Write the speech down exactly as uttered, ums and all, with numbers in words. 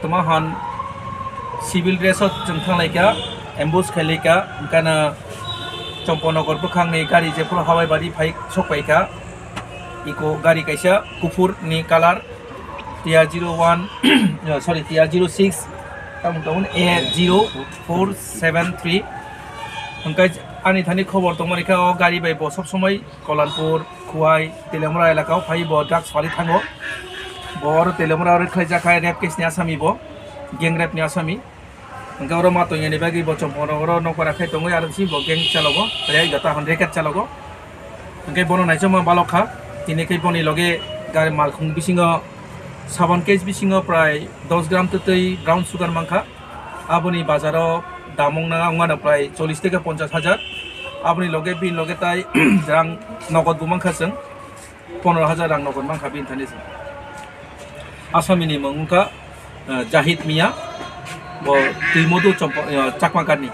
Toma hwn civil dress o chwng thanglaikha, ambush khailaikha, hwnkhe no Chomponagar bwkhakni gari jephuru Hawaibari phai sokpaikha, iko gari kaisa kuphur ni colour, T R zero one, sorry, T R zero six, tamoni tamoni A zero four seven three. Hwnkhe ani thani khobor tongmani kha o gari bai bo sob somoi Kolanpur, Khowai, Teliamura elaka o phai bo drugs phalwi thango. Bo oro Teliamura o rwkhlai jak hai rape case ni asami bo, gang rape ni asami. Hwnkhe oro ma tongya ni bagwi bo Chomponagar o nokbar khai tongwi aro si bo gang chalogo, rei gata hwn racket chalogo. Hwnkhe bono naisokma balok kha, tini khe boni loge gari malkhung bisingo saban case bisingo prai dos gram twtwi brown sugar mankha. Aboni bazaro dam wngna wngmano prai chollish theke ponchash hajar. Aboni loge bini loge tai rang nogot bo mankha chwng, pondro hajar rang nogot mankha bini thani chwng. Asamini mung wngkha, eh, Jahid Mia, bo Twimodu Chompo-, eh, Chakma Garni.